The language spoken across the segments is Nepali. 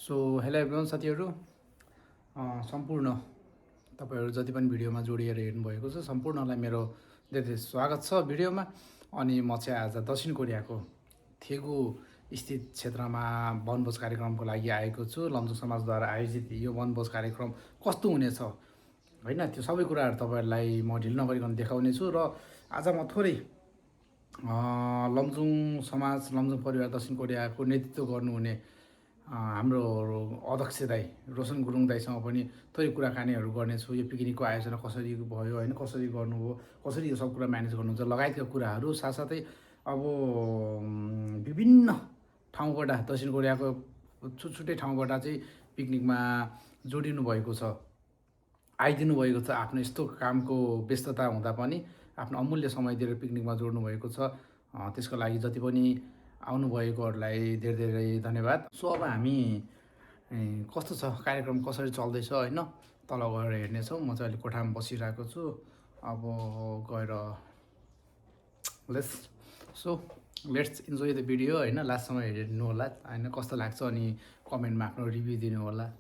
सो हेलो एभ्रिवान साथीहरू, सम्पूर्ण तपाईहरु जति पनि भिडियोमा जोडिएर हेर्नुभएको छ सम्पूर्णलाई मेरो धेरै स्वागत छ भिडियोमा। अनि म चाहिँ आज दक्षिण कोरियाको थेगु स्थित क्षेत्रमा वनभोज कार्यक्रमको लागि आएको छु। लमजुङ समाजद्वारा आयोजित यो वनभोज कार्यक्रम कस्तो हुनेछ हैन, त्यो सबै कुराहरु तपाईहरुलाई म ढिल नगरिकन देखाउने छु। र आज म थोरै लमजुङ समाज, लमजुङ परिवार दक्षिण कोरियाको नेतृत्व गर्नुहुने हाम्रो अध्यक्ष दाइ रोशन गुरुङ दाइसँग पनि थोरै कुराकानीहरू गर्नेछु। यो पिकनिकको आयोजना कसरी भयो हैन, कसरी गर्नुभयो, कसरी यो सब कुरा म्यानेज गर्नुहुन्छ लगायतका कुराहरू। साथसाथै अब विभिन्न ठाउँबाट दक्षिण कोरियाको छुटछुटै ठाउँबाट चाहिँ पिकनिकमा जोडिनु भएको छ, आइदिनु भएको छ। आफ्नो यस्तो कामको व्यस्तता हुँदा पनि आफ्नो अमूल्य समय दिएर पिकनिकमा जोड्नु भएको छ। त्यसको लागि जति पनि आउनुभएकोहरूलाई धेरै धेरै धन्यवाद। सो अब हामी कस्तो छ कार्यक्रम, कसरी चल्दैछ हैन, तल गएर हेर्नेछौँ। म चाहिँ अहिले कोठामा बसिरहेको छु। अब गएर लेट्स इन्जोय द भिडियो हैन। लास्टसम्म हेर्नु होला हैन, कस्तो लाग्छ अनि कमेन्टमा आफ्नो रिभ्यू दिनु होला।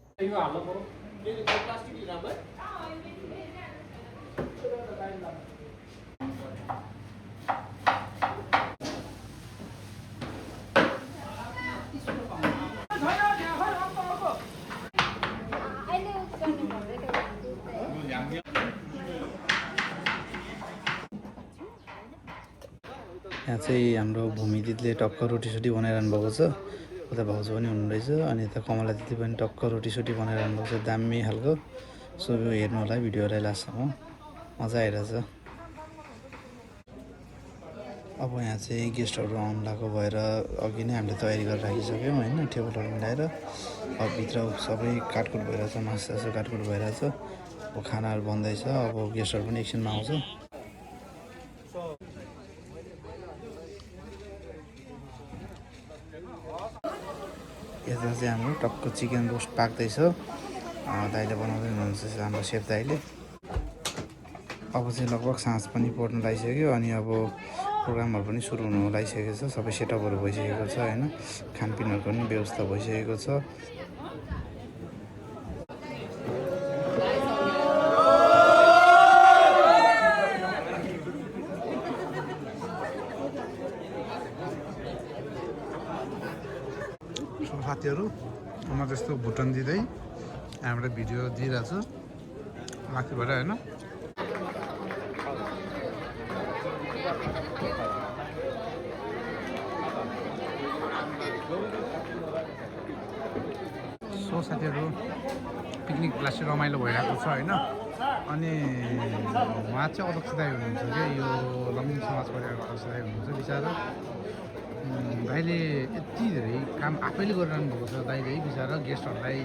यहाँ चाहिँ हाम्रो भूमि दिदीले टक्क रोटीसोटी बनाइरहनु भएको छ। उता भाउजू पनि हुनुहुँदैछ अनि यता कमला दिदी पनि टक्क रोटीसोटी बनाइरहनु भएको छ, दामी खालको। सो हेर्नु होला भिडियोलाई लास्टसम्म, मजा आइरहेछ। अब यहाँ चाहिँ गेस्टहरू आउनु लागेको भएर अघि नै हामीले तयारी गरेर राखिसक्यौँ होइन, टेबलहरू मिलाएर। अब भित्र सबै काटकुट भइरहेछ, मासु काटकुट भइरहेछ। अब खानाहरू बन्दैछ, अब गेस्टहरू पनि एकछिनमा आउँछ। यता चाहिँ हाम्रो टक्क चिकन रोस्ट पाक्दैछ, दाइले बनाउँदै हुनुहुन्छ हाम्रो सेफ दाइले। अब चाहिँ लगभग साँझ पनि पर्न लागिसक्यो अनि अब प्रोग्रामहरू पनि सुरु हुनु लागिसकेको छ। सबै सेटअपहरू भइसकेको छ होइन, खानपिनहरूको पनि व्यवस्था भइसकेको छ। साथीहरू, म त्यस्तो भुटन दिँदै यहाँबाट भिडियो दिइरहेको छु माथिबाट होइन। सो साथीहरू, पिकनिक लास्ट रमाइलो भइरहेको छ होइन। अनि उहाँ चाहिँ अध्यक्ष दाइ हुनुहुन्छ क्या, यो लमजुङ समाज परिवारको अध्यक्ष दाइ हुनुहुन्छ। बिचरा दाइले यति धेरै काम आफैले गरिरहनु भएको छ। दाइले बिचरा गेस्टहरूलाई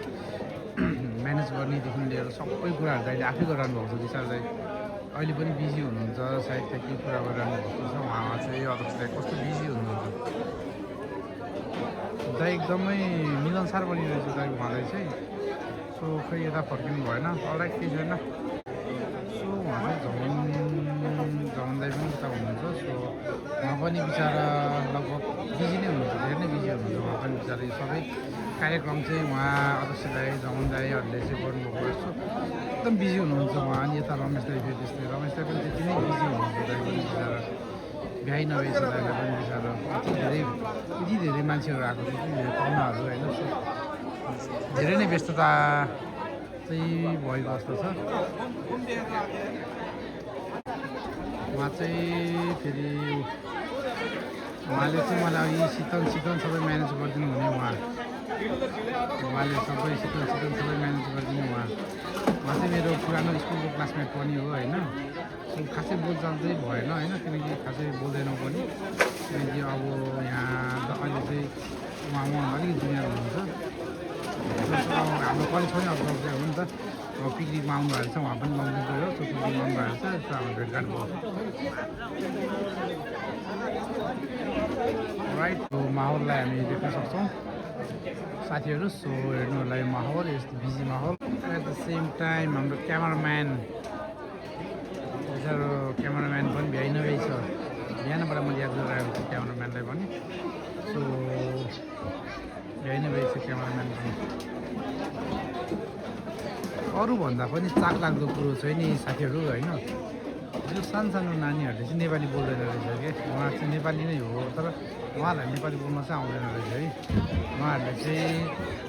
म्यानेज गर्नेदेखि लिएर सबै कुराहरू दाइले आफै गरिरहनु भएको छ। बिचरा दाइ अहिले पनि बिजी हुनुहुन्छ, सायद त्यहाँ केही कुरा गरिरहनु भएको छ। उहाँ चाहिँ अध्यक्ष दाइ कस्तो बिजी हुनुहुन्छ। दाइ एकदमै मिलनसार बनिरहेछ दाइ उहाँलाई चाहिँ। सो खै यता फर्किनु भएन, अलराइट केही छैन। सो उहाँ चाहिँ जमन दाइ पनि उता हुनुहुन्छ। सो उहाँ पनि बिचरा लगभग बिजी नै हुनुहुन्छ, धेरै नै बिजी हुनुहुन्छ उहाँ पनि बिचरा। यो सबै कार्यक्रम चाहिँ उहाँ अध्यक्ष दाइ, जमन दाइहरूले चाहिँ गर्नुभएको जस्तो एकदम बिजी हुनुहुन्छ उहाँ। अनि यता रमेश दाइ फेरि त्यस्तै, रमेश दाइ पनि त्यति नै बिजी हुनुहुन्छ। दाइ पनि बिचरा भ्याइ नभएछ दाइलाई पनि बिचरा। यति धेरै मान्छेहरू आएको छ, यति धेरै पाहुनाहरू होइन। सो धेरै नै व्यस्तता चाहिँ भएको जस्तो छ। उहाँ चाहिँ फेरि उहाँले चाहिँ मलाई यी शीतल सबै म्यानेज गरिदिनु हुने। उहाँले सबै शीतल सबै म्यानेज गरिदिनु। उहाँ चाहिँ मेरो पुरानो स्कुलको क्लासमेट पनि हो होइन। सो खासै बोलचाल चाहिँ भएन होइन, किनकि खासै बोल्दैनौँ पनि। किनकि अब यहाँ अहिले चाहिँ उहाँ अलिकति जुनियर हुनुहुन्छ। हाम्रो कलेज पनि अब सक्दै हो नि त। अब पिकनिकमा आउनु भएको छ, उहाँ पनि लमजुङ गयो। सो पिकनिक आउनु भएको छ, यस्तो हाम्रो भेटघाट भयो। राइट, माहौललाई हामी देख्न सक्छौँ साथीहरू। सो हेर्नु होला यो माहौल, यस्तो बिजी माहौल। एट द सेम टाइम हाम्रो क्यामराम्यान पनि भ्याइ नभ्याइ छ। बिहानबाट मैले याद गरिरहेको छु क्यामराम्यानलाई पनि। सो यही नै रहेछ क्यामेराम्यान पनि। अरूभन्दा पनि चाखलाग्दो कुरो चाहिँ नि साथीहरू होइन, यो सानो नानीहरूले चाहिँ नेपाली बोल्दैन रहेछ कि। उहाँ चाहिँ नेपाली नै हो तर उहाँहरूलाई नेपाली बोल्न चाहिँ आउँदैन रहेछ है। उहाँहरूले चाहिँ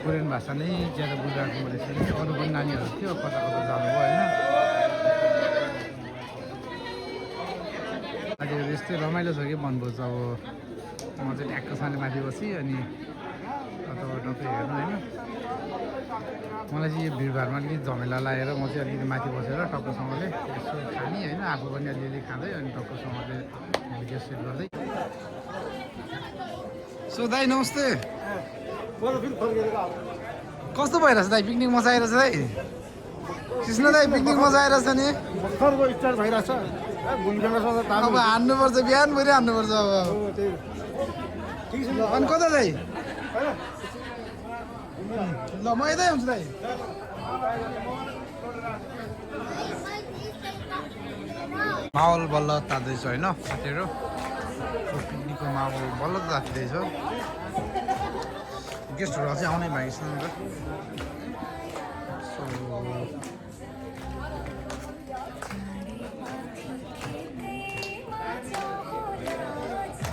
कोरियन भाषा नै ज्यादा बोलिराख्नु रहेछ कि। अरू पनि नानीहरू थियो कता कता जानुभयो होइन। साथीहरू यस्तै रमाइलो छ कि वनभोज। अब म चाहिँ ट्याक्कसँगले माथि बसी अनि कताबाट हेर्नु होइन। मलाई चाहिँ यो भिडभाडमा अलिकति झमेला लागेर म चाहिँ अलिकति माथि बसेर टक्कसँगले यसो खाने होइन, आफू पनि अलिअलि खाँदै अनि टक्कसँगले भिडियो सेट गर्दै। सो दाइ नमस्ते, कस्तो भइरहेछ दाइ? पिकनिक मजा आइरहेछ दाइ? कृष्ण दाइ पिकनिक मजा आइरहेछ नि? भर्खरको स्टार्ट भइरहेछ। अब हान्नुपर्छ, बिहान भरि हान्नुपर्छ अब। अनि कता दाइ? ल म यतै हुन्छु दाइ। माहौल बल्ल तात्दैछ होइन साथीहरू, पिकनिकको माहौल बल्ल तात्दैछ। गेस्टहरू अझै आउनै बाँकी छ नि त। सो ल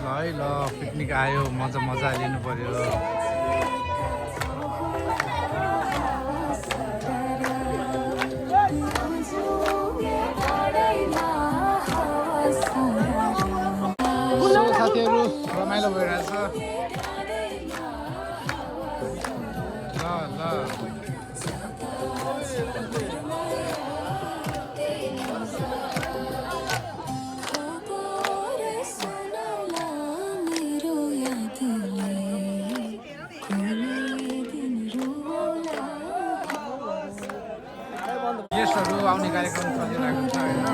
है ल, पिकनिक आयो, मजा लिनु पर्यो। साथीहरू रमाइलो भइरहेछ। ल गेस्टहरू आउने कार्यक्रम चलिरहेको छ होइन।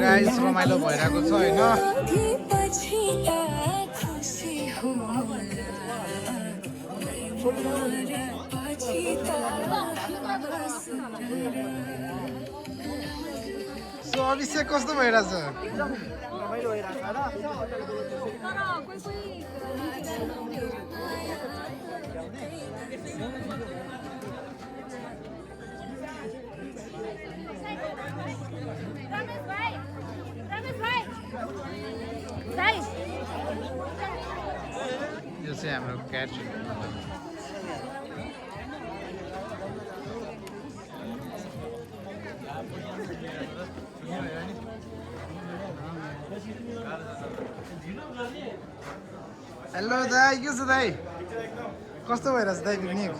गाइस रमाइलो भइरहेको छ होइन। सो अभिषेक कस्तो भइरहेछ? यो चाहिँ हाम्रो क्याटरिङ। हेलो दाइ, के छ दाइ? कस्तो भइरहेछ दाइ पिकनिक?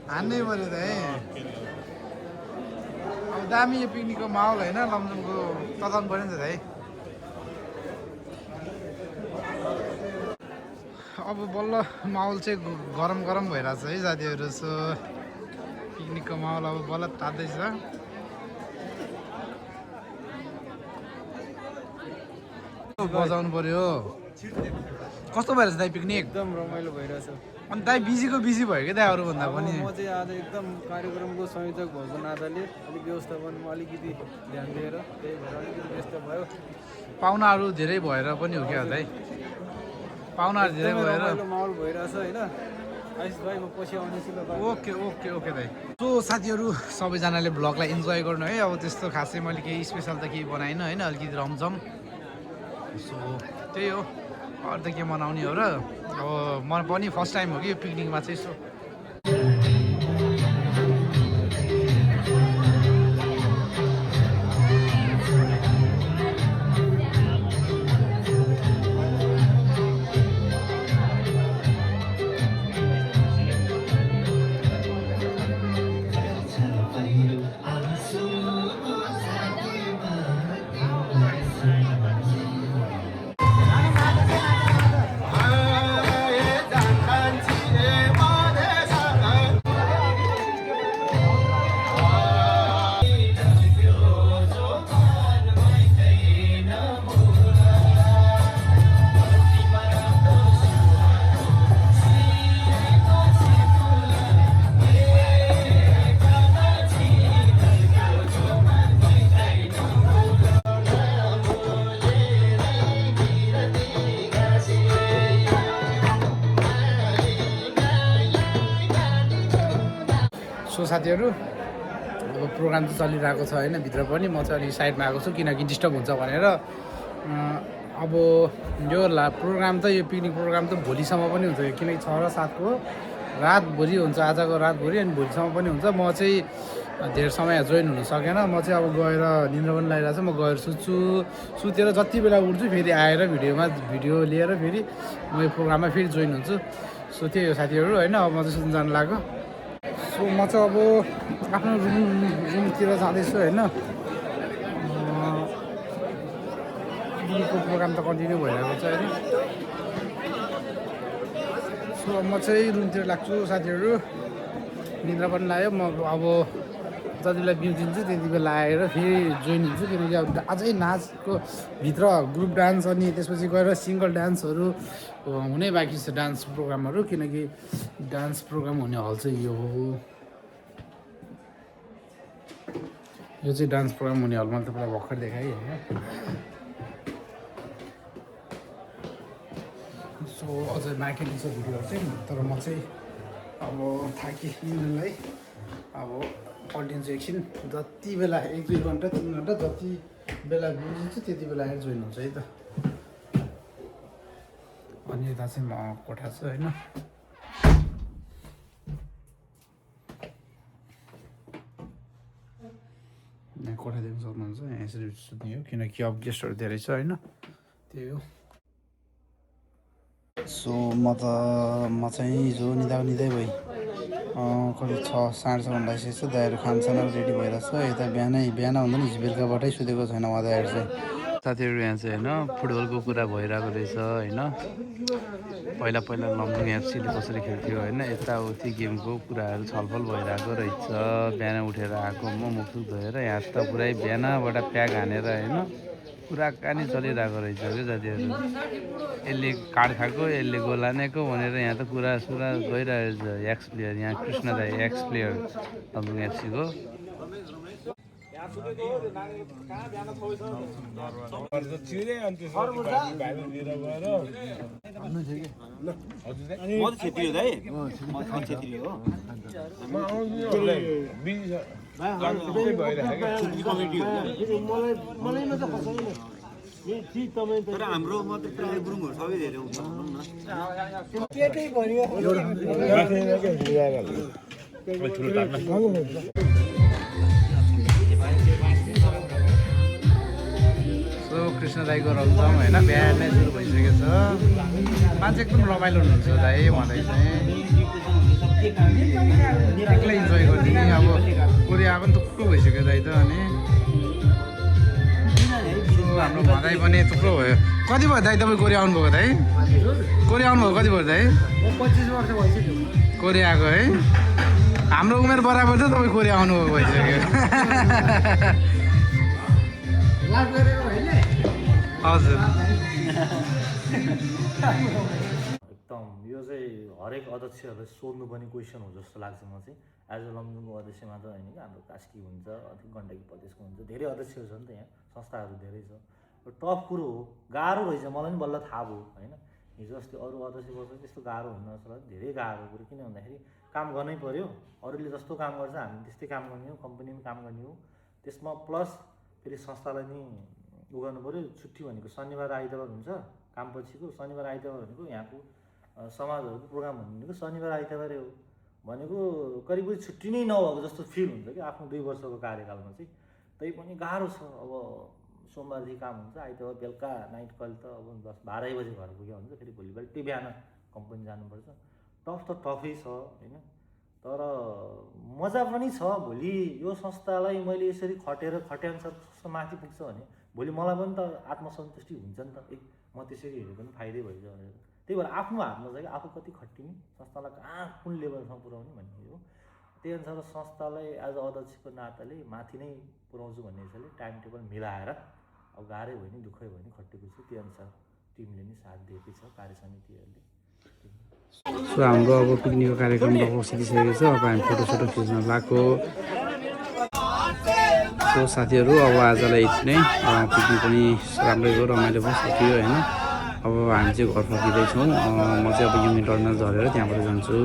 हान्नै पऱ्यो दाइ। अब दामी यो पिकनिकको माहौल होइन, लमजुङको तताउनु पऱ्यो नि त दाइ। अब बल्ल माहौल चाहिँ गरम भइरहेछ है साथीहरू। सो पिकनिकको माहौल अब बल्ल तात्दैछ। बजाउनु पर्यो। कस्तो भइरहेछ दाइ पिकनिक? एकदम रमाइलो भइरहेछ। अनि दाइ बिजी भयो क्या दाइ अरूभन्दा पनि। म चाहिँ आज एकदम कार्यक्रमको संयोजक भएको नाताले अलिक व्यवस्थापनमा अलिकति ध्यान दिएर त्यही भएर अलिकति व्यस्त भयो। पाहुनाहरू धेरै भएर पनि हो क्या दाइ? पाहुनाहरू धेरै भएर माहौल भइरहेछ होइन। आइस भाइ म पछि आउनेछु ल। ओके दाइ। सो साथीहरू सबैजनाले भ्लगलाई इन्जोय गर्नु है। अब त्यस्तो खासै मैले केही स्पेसल त केही बनाइनँ होइन, अलिकति रमझम। सो त्यही हो, अरू त के मनाउने हो र। अब म पनि फर्स्ट टाइम हो कि यो पिकनिकमा चाहिँ। सो साथीहरू अब प्रोग्राम चाहिँ चलिरहेको छ होइन, भित्र पनि म चाहिँ अलिक साइडमा आएको छु किनकि डिस्टर्ब हुन्छ भनेर। अब यो प्रोग्राम त यो पिकनिक प्रोग्राम त भोलिसम्म पनि हुन्छ किनकि 6 र 7 को रातभरि हुन्छ, आजको रातभरि अनि भोलिसम्म पनि हुन्छ। म चाहिँ धेरै समय जोइन हुन सकेन, म चाहिँ अब गएर निन्द्रा पनि लागिरहेको छ। म गएर सुतेर जति बेला उठ्छु फेरि आएर भिडियो लिएर फेरि म यो प्रोग्राममा फेरि जोइन हुन्छु। सो त्यही हो साथीहरू होइन, अब म चाहिँ सुत्न जानु लाग्यो। सो म चाहिँ अब आफ्नो रुमतिर जाँदैछु होइन। पिकनिकको प्रोग्राम त कन्टिन्यू भइरहेको छ होइन। सो म चाहिँ रुमतिर लाग्छु साथीहरू, निद्रा पनि लाग्यो। म अब जति बेला भ्यू दिन्छु त्यति बेला आएर फेरि जोइन हुन्छु किनकि अब अझै नाचको भित्र ग्रुप डान्स अनि त्यसपछि गएर सिङ्गल डान्सहरू हुनै बाँकी छ, डान्स प्रोग्रामहरू। किनकि डान्स प्रोग्राम हुने हल चाहिँ यो हो, यो चाहिँ डान्स प्रोग्राम हुने हल। मैले तपाईँलाई भर्खर देखाएँ होइन। सो अझै बाँकी छ भिडियोहरू चाहिँ, तर म चाहिँ अब थाकिनलाई अब पल्टिन्छु एकछिन। जति बेला 1-2 घन्टा 3 घन्टा जति बेला बुझिन्छ त्यति बेला आएर जोइन हुन्छ है त। अनि यता चाहिँ म कोठा छु होइन। यहाँ कोठा देख्न सक्नुहुन्छ, यहाँ यसरी सुत्ने हो किनकि अब गेस्टहरू धेरै छ होइन, त्यही हो। सो म चाहिँ हिजो निदाइ भएँ कति 6-6:30 घन्टा आइसकेको छ। दाइहरू खानसानहरू रेडी भइरहेछ। यता बिहान भन्दा पनि हिजो बेलुकाबाटै सुतेको छैन उहाँ दाइहरू चाहिँ। साथीहरू यहाँ चाहिँ होइन फुटबलको कुरा भइरहेको रहेछ होइन। पहिला लमजुङ एफसीले कसरी खेल्थ्यो होइन, यताउति गेमको कुराहरू छलफल भइरहेको रहेछ। बिहान उठेर आएको म मुखसुख धोएर यहाँ त पुरै बिहानबाट प्याक हानेर होइन कुराकानी चलिरहेको रहेछ क्या साथीहरू। यसले काड खाएको, यसले गोल हानेको भनेर यहाँ त कुरासुरा गइरहेछ। एक्स प्लेयर यहाँ कृष्ण दाई एक्स प्लेयर लमजुङ एफसीको। तर हाम्रो मात्र प्राय गुरुङहरू सबै धेरै हुन्छ सो कृष्ण दाईको रमझम होइन बिहानै सुरु भइसकेको छ। मान्छे एकदम रमाइलो हुनुहुन्छ दाई, उहाँलाई चाहिँ एक्लै इन्जोय गरिदिने। अब कोरिया पनि थुप्रो भइसक्यो दाई त। अनि हाम्रो भनाइ पनि थुप्रो भयो। कति भयो दाइ तपाईँ कोरिया आउनुभएको दाइ? कोरिया आउनुभएको कति भयो दाइ? 25 वर्ष भइसक्यो कोरिया आएको है। हाम्रो उमेर बराबर त तपाईँ कोरिया आउनुभएको भइसक्यो। हजुर एकदम यो चाहिँ हरेक अध्यक्षहरूलाई सोध्नु पनि क्वेसन हो जस्तो लाग्छ। म चाहिँ एज अ लमजुङको अध्यक्ष मात्र होइन कि हाम्रो कास्की हुन्छ, अलिक गण्डकी प्रदेशको हुन्छ, धेरै अध्यक्षहरू छन् त यहाँ, संस्थाहरू धेरै छ। टफ कुरो हो, गाह्रो रहेछ, मलाई पनि बल्ल थाहा भयो होइन। हिजो अस्ति अरू अध्यक्ष बस्दा त्यस्तो गाह्रो हुन्न जस्तो लाग्छ धेरै गाह्रो कुरो किन भन्दाखेरि काम गर्नै पऱ्यो अरूले जस्तो काम गर्छ हामी त्यस्तै काम गर्ने हो कम्पनीमा काम गर्ने हो त्यसमा प्लस फेरि संस्थालाई नि उ गर्नु पऱ्यो छुट्टी भनेको शनिबार आइतबार हुन्छ काम पछिको शनिबार आइतबार भनेको यहाँको समाजहरूको प्रोग्राम भनेको शनिबार आइतबारै हो भनेको करिब छुट्टी नै नभएको जस्तो फिल हुन्छ कि आफ्नो 2 वर्षको कार्यकालमा चाहिँ त्यही पनि गाह्रो छ अब सोमबारदेखि काम हुन्छ आइतबार बेलुका नाइट कल त अब 10-12 बजे घर पुग्यो हुन्छ फेरि भोलिपल्ट बिहान कम्पनी जानुपर्छ टफ त टफै छ होइन तर मजा पनि छ भोलि यो संस्थालाई मैले यसरी खटेअनुसार माथि पुग्छ भने भोलि मलाई पनि त आत्मसन्तुष्टि हुन्छ नि त म त्यसरी हेरेँ पनि फाइदै भइज भनेर त्यही भएर आफ्नो हातमा छ कि आफू कति खटिने संस्थालाई कहाँ कुन लेभलसम्म पुर्याउने भन्ने हो त्यही अनुसार संस्थालाई एज अध्यक्षको नाताले माथि नै पुर्याउँछु भन्ने हिसाबले टाइम टेबल मिलाएर अब गाह्रै भयो नि दुःखै भयो नि खटेको छु त्यही अनुसार टिमले नि साथ दिएकै छ कार्य समितिहरूले सो हाम्रो अब पिकनिकको कार्यक्रम लगभग सिकिसकेको छ अब हामी फोटोसोटो खिच्न लागेको सो साथीहरू अब आजलाई यति नै पिकनिक पनि राम्रै भयो रमाइलो पनि सकियो होइन अब हामी चाहिँ घर फर्किँदैछौँ म चाहिँ अब युनिट टर्मिनल झरेर त्यहाँबाट जान्छु